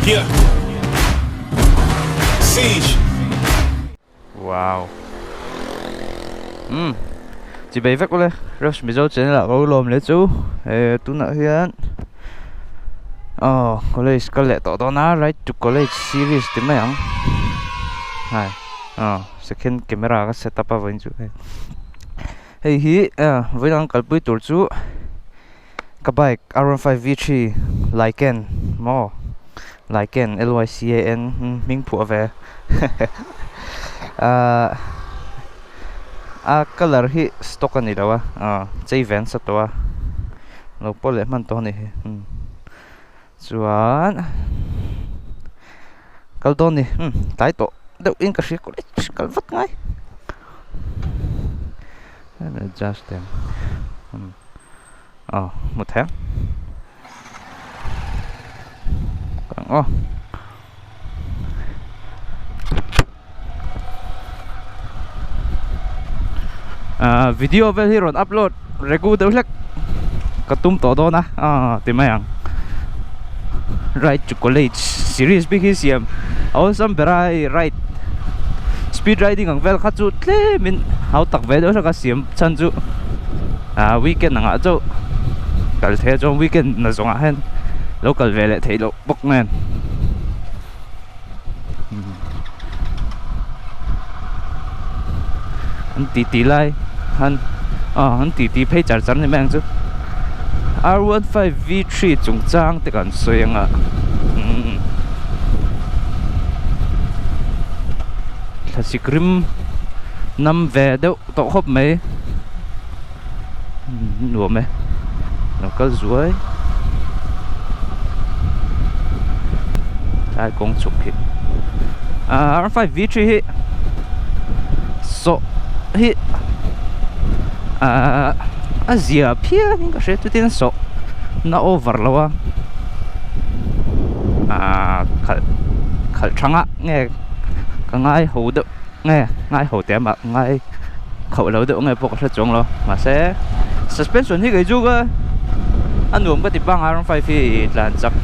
Yeah. Siege. Wow. Um. Chi bei vek ule. Rush Mizo channel ah ko lawm le chu. Eh tunah hian oh college kal leh tawh dawn a ride to college series ti mai ang. Hai. Oh second camera ka set up a vawiin chu hei. Hei hi vawiin ang kalpui tur chu Ka bike R15 V3 Lycan maw Lycan L Y C A N hming phuah ve ahh a colour hi stock a ni lo a ah chei ve an sa tawh a lo pawh leh hman tawh a ni hi chuan kal dawn ni umm tlai tawh deuh in ka hria college kal vat ngai adjust em umm. Aw hmu thei ang aw ah video vel hi rawn upload regu deuh hlek ka tum tawh dawn a aw ti mai ang ride to college series bik hi siam a awlsam ber a hei ride speed riding ang vel kha chu tlem in hau tak ve deuh hlek a siam chhan chu ah weekend ang ah chauh kal thei a chuan weekend na zawng ah hian lo kal ve leh theih loh bawk nen an ti ti lai han aw an ti ti phei char char ni mai ang chu r 15 v 3 chungchang te kan sawi ang a umm thlasik rim nam ve deuh tawh khawp mai nuam e lo kal zuai tlai kawng chhuk hi ah r 5 v 3 hi sawh hi ah a zia phian in ka hria chutin sawh na over lo a ah khalh khalh tha ngah nge ka ngai ho deuh. Nge ngai ho teh mah ngai khauh lo deuh nge pawh ka hre chuang lo mahse suspension hi kei chu ka a nuam ka ti pangai rawng 5 hi tlan chak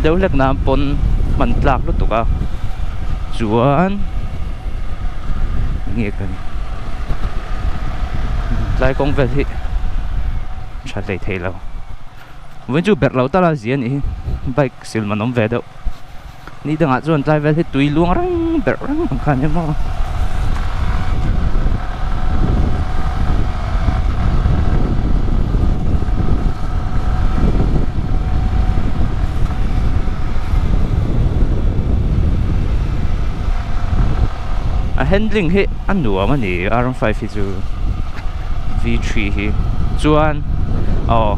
deuh hlek nan pawn hman tlak lutuk a chuan enge kan tlai kawng vel hi tha hlei thei lo vawiin chu berh lo tal a zia a nih hi bike sil man awm ve deuh. Ni dangah chuan tlai vel hi tui luang reng berh reng ang kha a ni maw. A handling hi a nuam a ni R15 hi chu V3 hi chuan aw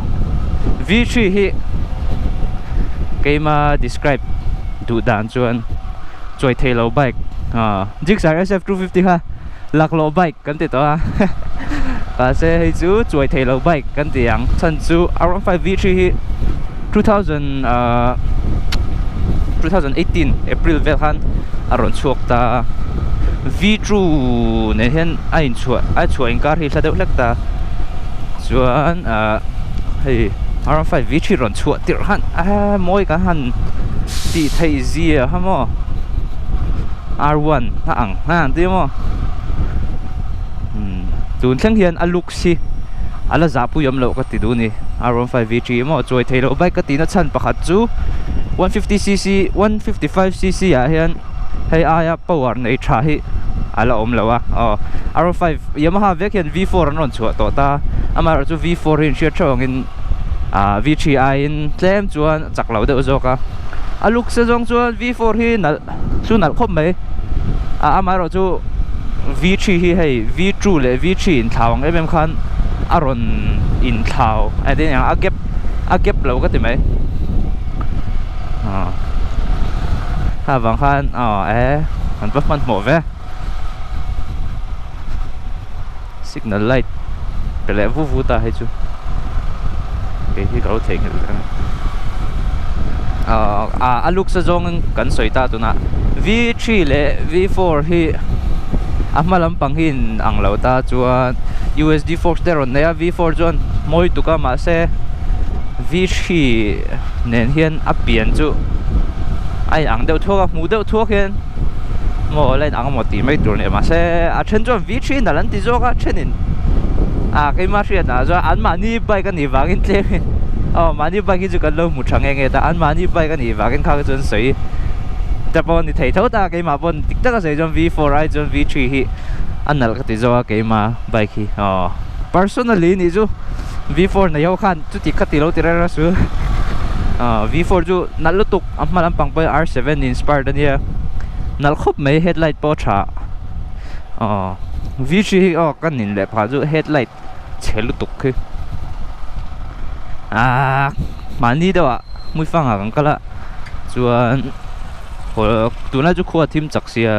V3 hi keima describe duh dan chuan chawi thei lo bike ah Gixxer SF250 kha laklawh bike kan ti tawh a mahse hei chu chawi thei lo bike kan ti ang chhan chu R15 V3 hi 2000 ah 2018 April vel khan a rawn chhuak ta a V2 nen hian a inchhuah a chhuah inkar hi hla deuh hlek ta chuan ah hei R15 V3 rawn chhuah tirh khan a mawi kan han tih theih zia kha maw R1 a ang a ang tir maw umm tun thleng hian a looks hi a la zahpui awm loh ka ti duh a ni R15 V3 maw chuai thei loh bike ka tihna chhan pakhat chu 150cc 155cc ah hian hei aia power nei tha hi a la awm lo a aw R15 Yamaha vek hian V4 an rawn chhuah tawh ta amaherawhchu V4 hi inhriat theuh angin ah V 3 aiin tlem chuan a chak lo deuh zawk a a luk se zawng chuan V 4 hi nalh chu nalh khawp mai a amaherawhchu V 3 hi hei V 2 leh V 3 inthlau ang em em khan a rawn inthlau a ti a gap a gap lo ka ti mai ah kha vang khan aw e an va hmanhmawh ve. Signal light pe leh vu vu ta hei chu kei hi ka lo theihnghilh reng a ah a looks a zawng kan sawi ta tunah V 3 leh V 4 hi a hma lampang hi in ang lo ta chuan U_S_D forks te a rawn nei a V 4 chuan mawi tuk a mahse V 3 nen hian a pian chu. A in ang deuh thuak a hmuh deuh thuak hian maw la in ang emaw tih mai tur a ni mahse a then chuan V three nalh an ti zawk a thenin ah keimah hriat ah chuan anmahni bike a nih vangin tlem in aw mahni bike hi chu kan lo hmu tha nghe nghe ta anmahni bike a nih vangin kha chu an sawi te pawh a ni thei tho ta keimah pawn dik taka sawi chuan V four ai chuan V three hi a nalh ka ti zawk a keimah bike hi aw personally nih chu V four nei ho khan chuti kha ti lo ti reng reng su ah V four chu nalh lutuk a hma lampang pawh hi R seven inspired a nia nalh khawp mai headlight pawh a tha aw V three hi aw ka nin leh phah chu headlight chhe lutuk khi ah mahni deuh ah hmuifang ah kan kal a chuan tunlai chu khua a thim chak sia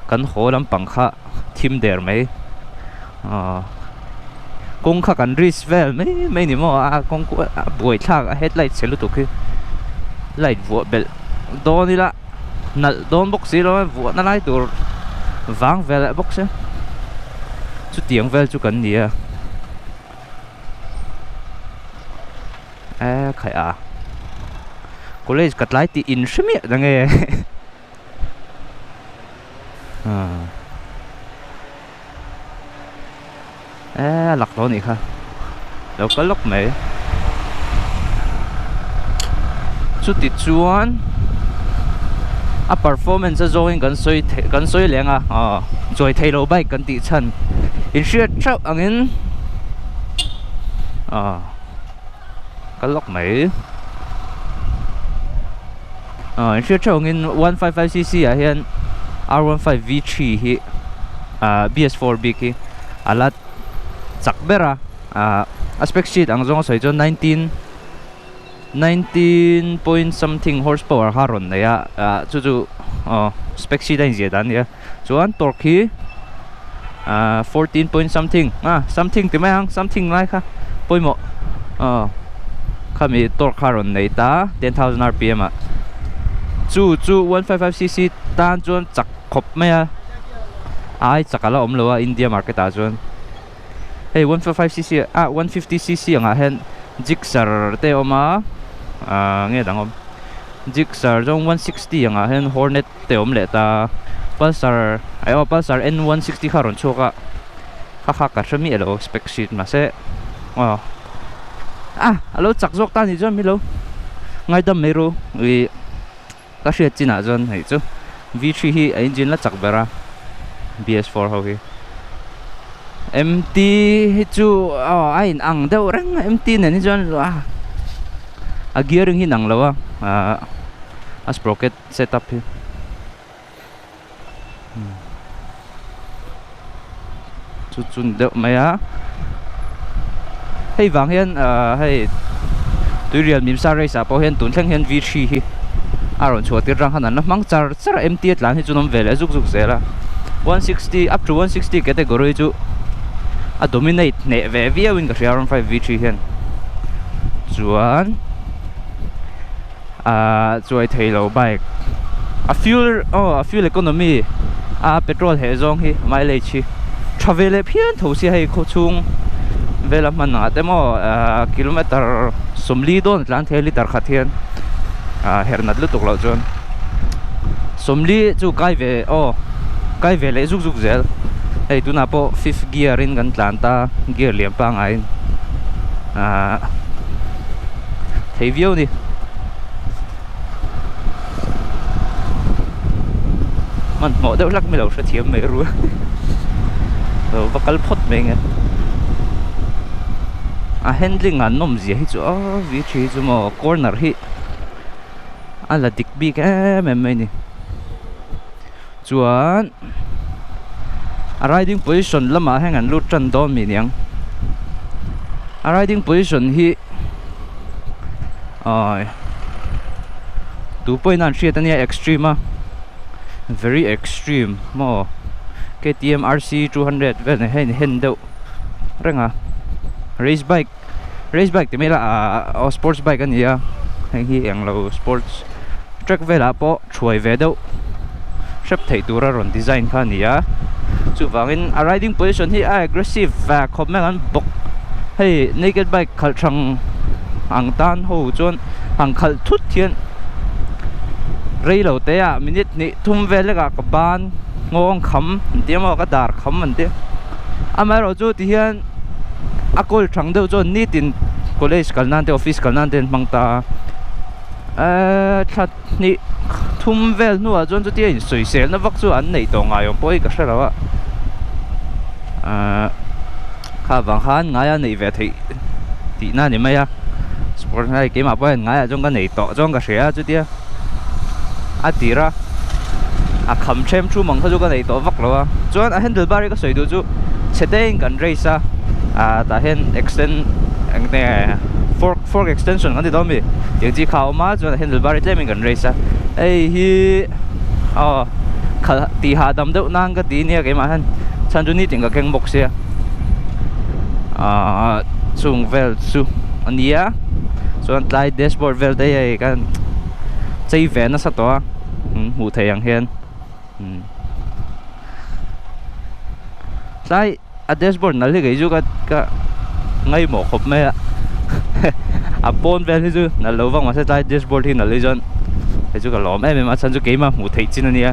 kan haw lampang kha thim der mai aw. Kawng kha kan risk vel mai mai ni maw a kawng khu a buai thlak a headlight chhe lutuk hi light vuah belh dawn ila nalh dawn bawk si lo a vuah na lai tur vang vel leh bawk sia chutiang vel chu kan ni a e khaih a college ka tlai tih in hre miah na nge Eee a lak tawh anih kha lo kal lawk mai chuti chuan a performance a zawngin kan sawi theih kan sawi leng a aw chawi theih loh bike kan tih chhan inhriat theuh angin aw kal lawk mai aw inhriat theuh angin 155 cc ah hian R15 V3 hi ah B_S4 bik hi a la chak ber a ah a spec sheet ang zawng a sawi chuan 19 19 point something horse power kha a rawn nei a ah chu chu aw spec sheet a inziah dan a ni a chuan torque hi ah 14 point something ah something ti mai ang something lai kha pawimawh aw khami torque kha a rawn nei ta 10000 rpm ah chu chu 155 cc tan chuan chak khawp mai a ai chak a la awm lo a India market ah chuan hei 155 cc ah 150 cc ang ah hian Gixxer te a awm a ah nge dang awm Gixxer zawng 160 ang ah hian Hornet te awm leh ta Pulsar ai aw Pulsar N 160 kha a rawn chhuak a kha kha ka hre miah lo spec sheet mahse aw ah a lo chak zawk ta anih chuan milo ngaidam mai ru ih ka hriat chinah chuan hei chu V three hi a engine la chak ber a B S four ho hi M T hi chu aw a in ang deuh reng a M T nen hi chuan a gearing hi a inang lo a ah a sprocket setup hi chu chu ni deuh mai a hei vang hian ah hei tuirial mimsa race ah pawh hian tun thleng hian V three hi a rawn chhuah tir rang khan an la hmang char char a M T a tlan hi chu an awm ve leh zuk zuk zel a 160 up to 160 category chu a dominate hneh ve viau in ka hria R one five V three hian chuan. Ahh chuai thei lo bike a fuel aw a fuel economy a petrol heh zawng hi mileage hi tha ve leh phian tho sia hei khaw chhung vela hman ah te maw ahh kilometer 40 dawn a tlan thei a liter khat hian ah herh nat lutuk loh chuan 40 chu kai ve aw kai ve leh zuk zuk zel hei tunah pawh fifth gear in kan tlan ta gear lian pangaiin ahh. Thei viau ni. Hmanhmawh deuh hlak mai lo hrethiam mai ru lo va kal phawt mai nge. A handling an nawm zia hi chu aw vi thi hi chu maw corner hi a la dik bik em em mai ni. Chuan a riding position lamah hian an lut tan dawn mi niang a riding position hi awi tu pawhin an hriat ania extreme a very extreme maw K T M R C 200 vel nen hian a in hen deuh reng a race bike race bike ti mai ila ah aw sports bike a ni a hei hi englo sports track velah pawh. Thuai ve deuh hrep theih tura rawn design kha a ni a chuvangin a riding position hi a aggressive ve khawp mai ang bawk hei naked bike khalh thang ang tan ho chuan ang khalh thut hian Rei lo te ah minute hnih thum vel lekah ka ban nghawng kham an ti emaw ka dar kham an ti. Amaherawh chu ti hian a kawl thang deuh chuan nitin college kal nan te office kal nan te an hmang ta a. Ehh thla hnih thum vel hnuah chuan chutia insawiselna vak chu an neih tawh ngai awm pawh hi ka hre lo a. Ehh kha vang khan ngaia neih ve theih tihna a ni mai a. Sport hei keimah pawh hian ngaiah chuan ka nei tawh chuan ka hria a chutia a tir a a kham them thum ang kha chu ka nei tawh vak lo a. Chuan a handle bar hi ka sawi duh chu chhe te in kan race a ah tah hian extend eng nge fork fork extension kan ti dawn mi tiang chi kha a awm a chuan a handle bar hi tlem in kan race a hei hi aw khalh tih hahdam deuh nan ka ti nia keimah hian chhan chu nitin ka keng bawk sia ah chung vel chu a nia chuan tlai dashboard vel te hei kan chei ve nasa tawh a hmuh theih ang hian. Tlai a dashboard nal hi kei chu ka ka ngaihmawh khawp mai a a pawn vel hi chu nal lo vang mahse tlai dashboard hi nal hi chuan hei chu ka lawm em em a chhan chu keimah hmuh theih chin a nia.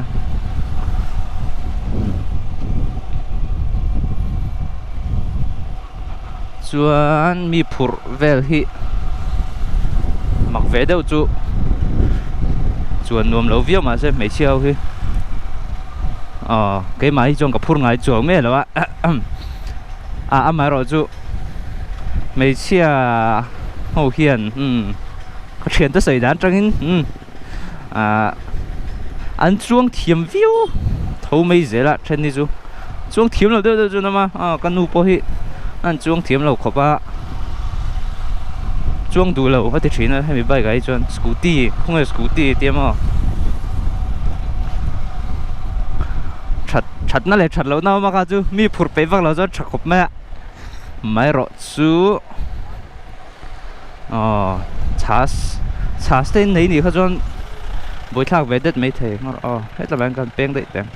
Chuan mi phurh vel hi mak ve deuh chu chuan nuam lo viau mahse hmeichhia ho hi aw keimah hi chuan ka phur ngai chuang miah lo a a amaherawhchu hmeichhia ho hian umm ka thiante sawi dan atangin umm ah an chuang thiam viau tho mai zel a then hi chu chuang thiam lo deuh deuh chu an awm a aw ka nu pawh hi an chuang thiam lo khawp a chuang duh lo a ti thin a hemi bike ah hi chuan scooty khawnge scooty a ti a maw that thatna leh that lohna awm a kha chu mi phur peih vak lo chuan tha khawp mai a amaherawhchu. Aw chhas chhas te in nei nih kha chuan buaithlak ve det maithei ngawr aw hetlai ah hian kan peng daih teh ang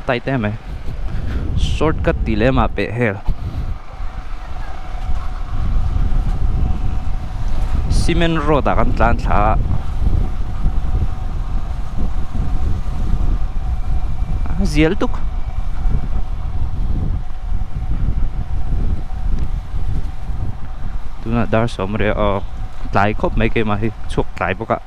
tight em mai shortcut tih leh mah peh hel cement road ah kan tlan thla a a zial tuk. Tunah dar sawm reh aw tlai khawp mai keimah hi chhuak tlai bawk a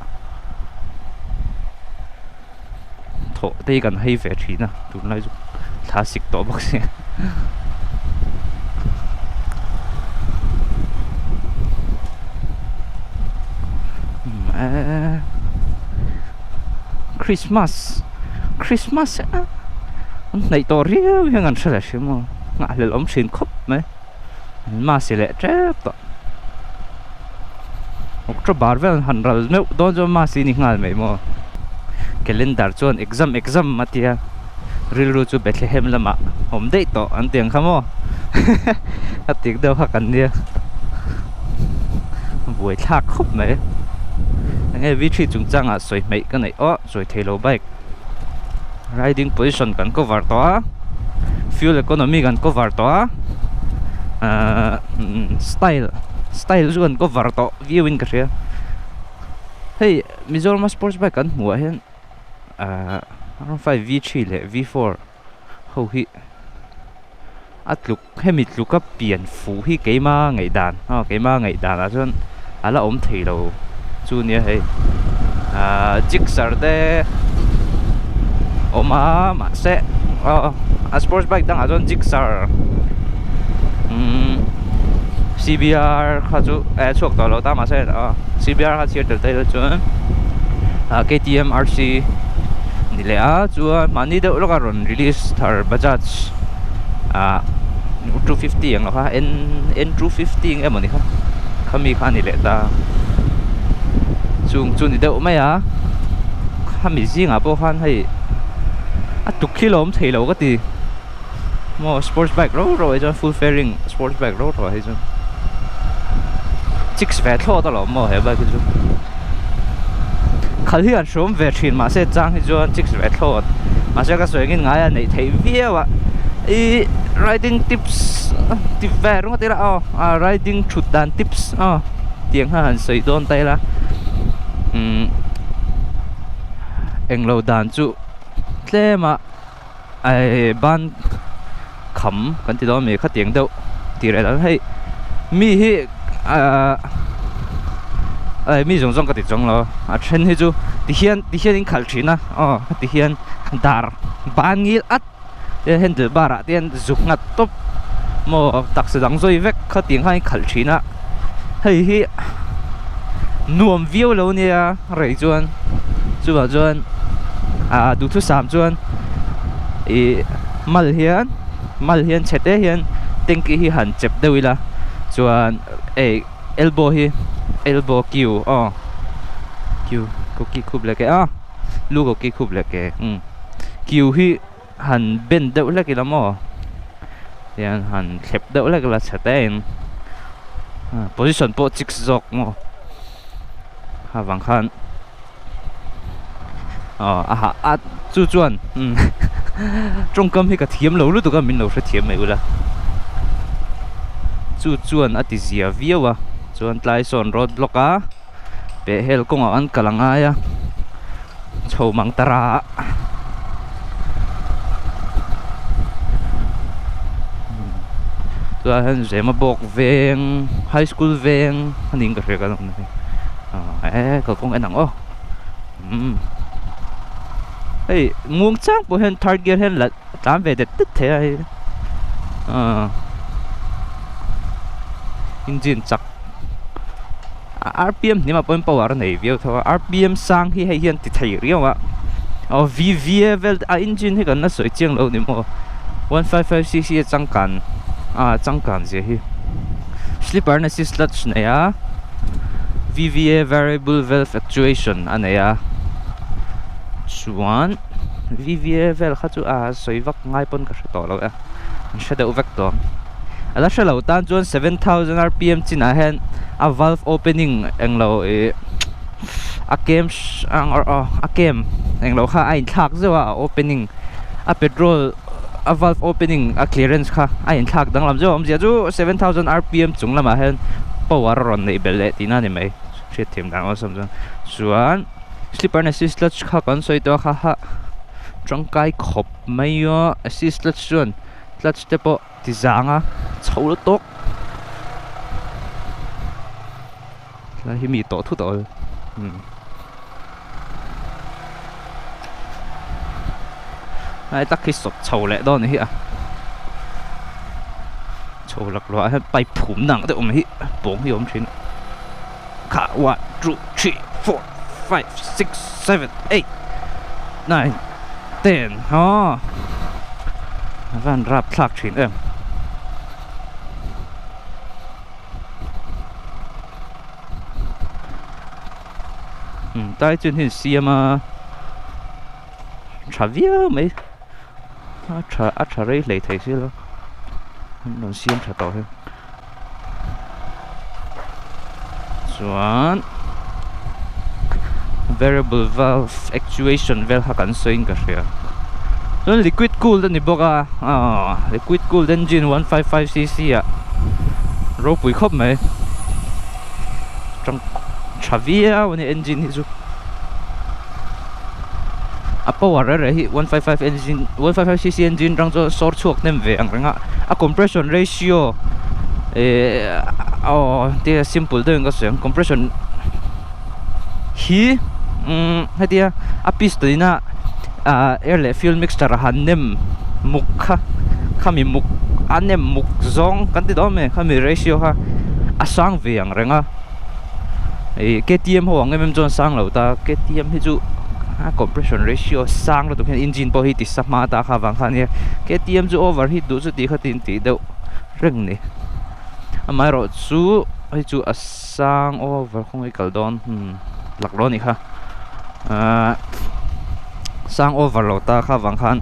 thawh te hi kan hei ve thin a tunlai chu thla sik tawh bawk sia Christmas Christmas an hnaih tawh riau hian kan hre leh hrim a nghahhlelh awm thin khawp mai an mass leh tep tawh October vel han ral meuh dawn chuan mass hi ni nghal mai maw calendar chuan exam exam a tia rilru chu Bethlehem lamah awm daih tawh an ti ang kha maw a tik deuh kha kan nia buaithlak khawp mai enge v three chungchangah sawi hmeih ka neih aw sawi theilo bike riding position kan cover tawh a fuel economy kan cover tawh a ahh style style chu kan cover tawh viau in ka hria hei Mizoram a sports bike kan hmuh ah hian ahh R 5 V 3 leh V 4 ho hi a tluk hemi tluka pian fuh hi keima ngaihdan aw keima ngaihdan ah chuan a la awm thei lo chu nia hei ahh gixxer te awm a mahse aw a sports bike dangah chuan gixxer umm C_B_R kha chu eh a chhuak tawh lo ta mahse aw C_B_R kha chhiar tel ta ila chuan ah K_T_M R_C ni leh a chuan mahni deuh lawka rawn release thar Bajaj. ah 250 ang lo kha n n 250 eng emaw ni kha khami kha a ni leh ta chung chu ni deuh mai a khami zingah pawh khan hei a tuk khi la awm thei lo ka ti maw sports bike ro ro ah hi chuan full fairing sports bike ro ro ah hi chuan chicks ve thlawt alawm maw he bike hi chu khal hi an hrawm ve thin mahse chang hi chuan chicks ve thlawt mahse ka sawi angin ngaia neih theih viau a ih riding tips ti ve ringawt ila aw ah riding thut dan tips aw tiang kha han sawi dawn ta ila. Umm englo dan chu tlem a ai ban kham kan ti dawn a mi khatiang deuh tih reh dan hei mi hi ahh ai mi zawng zawng ka ti chuang lo a then hi chu ti hian ti hian in khalh thin a aw ti hian dar ban ngil at te handle bar ah te hian zuk nghat tawp maw taksa dang zawi vek khatiang khan in khalh thin a hei hi nuam viau lo nia rei chuan chuvang chuan ah duhthusam chuan ih mal hian mal hian chhe te hian tanky hi han chep deuh ila chuan ei elbow hi elbow kiu aw kiu koki khup leh ke a lu koki khup leh ke umm kiu hi. Han ben deuh hlek ila maw tihian han thlep deuh hlek ila chhe te in position pawh chik zawk maw kha vang khan aw a hah a chu chuan tawngkam hi ka thiam lo lutuk a min lo hrethiam mai ula chu chuan a ti zia viau a chuan tlai sawn road block a peh hel kawngah an kal a ngai a. Chho mang ta ra tunah hian Zema bawk veng high school veng a niin ka hria ka lo ni e kalkawng en ang aw umm hei muang chang pawh hian third gear hian la tlan ve det det thei a hei ah engine chak. Rpm hnim ah pawhin power a nei viau tho a rpm sang hi hei hian ti thei riau a aw vva vel a engine hi kan la sawi chiang lo ni maw 155 cc a changkan a changkan zia hi slipper na si clutch nei a vva variable valve actuation a nei a chuan vva vel kha chu a sawi vak ngai pawn ka hre tawh lo e an hre deuh vek tawh. A la hre lo tan chuan 7000 rpm chinah hian a valve opening englo ih a kem a kem englo kha a inthlak zeuh a a opening a petrol a valve opening a clearance kha a inthlak danglam zeuh a awmzia chu 7000 rpm chung lamah hian power a rawn neih belh leh tihna a ni mai hriatthiam dan awlsam chuan chuan slipper and assist clutch kha kan sawi tawh a kha ha tangkai khawp mai a assist clutch chuan clutch te pawh ti zang a chho la tawk tlai hi mi tawh thut a awl umm lai tak hi sawp chho leh dawn a ni hi a chho laklawh ah hian pipe phum na ang deuh awm hi pawng hi a awm thin kha one two three four five six seven eight nine ten aw a van rap thlak thin em umm tai chuan hi an siam a tha viau mai a tha a tha rei hlei thei sia lo an rawn siam tha tawh hi. Chuan variable valve actuation vel kha kan sawi in ka hria chuan liquid cooled a ni bawk a aw liquid cooled engine 155 cc ah ropui khawp mai tang tha viau a ni engine hi chu a power reng reng hi 155 engine 155 cc engine atang chuan sawr chhuak hnem ve ang reng a a compression ratio eh aw tia simple deuhin ka sawi ang compression hi umm hetia a pistol ina ah air leh fuel mixture a han nem muk kha khami muk a nem muk zawng kan ti dawn mai khami ratio kha a sang ve ang reng a. Ih ktm ho ang em em chuan sang lo ta ktm hi chu a compression ratio sang lutuk hian engine pawh hi ti sa hma ta kha vang kha ania ktm chu over heat duh chu tih kha tin tih deuh reng ni amaherawh chu hei chu a sang over khawnge kal dawn hmm lak dawn a nih kha ahh sang over lo ta kha vang khan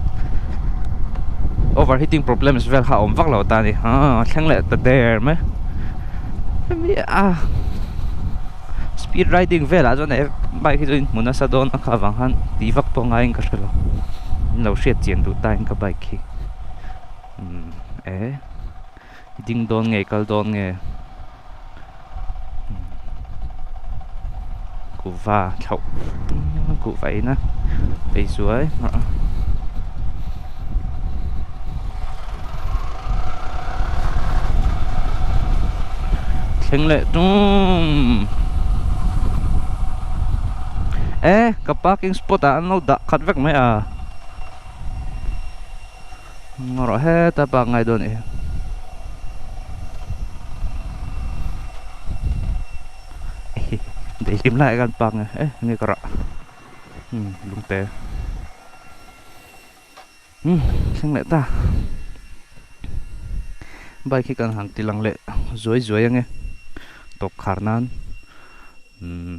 over heating problems vel kha a awm vak lo ta a ni aaa thleng leh ta der mai hemi a speed riding velah chuan he bike hi chu in hmu nasa dawn a kha vang khan tih vak pawh ngaiin ka hre lo in lo hriat chian duh ta in ka bike hi umm eh ding dawn nge kal dawn nge. Kuhva thlauh kuhva in a ei zuai hmarh a. Thleng leh tum e ka parking spot ah an lo dah khat vek mai a ngaw rawh heta park ngai dawn e. Daihlim lai kan park nge e nge ka rah umm lungte umm thleng leh ta bike hi kan han ti lang leh zuai zuai ange tawp khar nan umm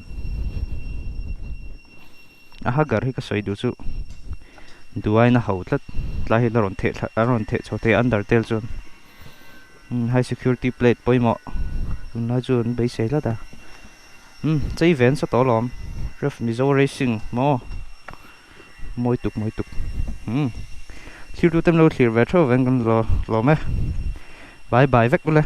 a hagar hi ka sawi duh chu duaina ho tlat tlai hi la rawn theh thla a rawn theh chho thei a under tail chuan. Umm high security plate pawimawh tunlai chu an beisei tlat a umm chei ve nasa tawh alawm ref mizo racing maw mawi tuk mawi tuk umm thlir tu te an lo thlir ve theuh avangin kan lawm e bye bye vek ule.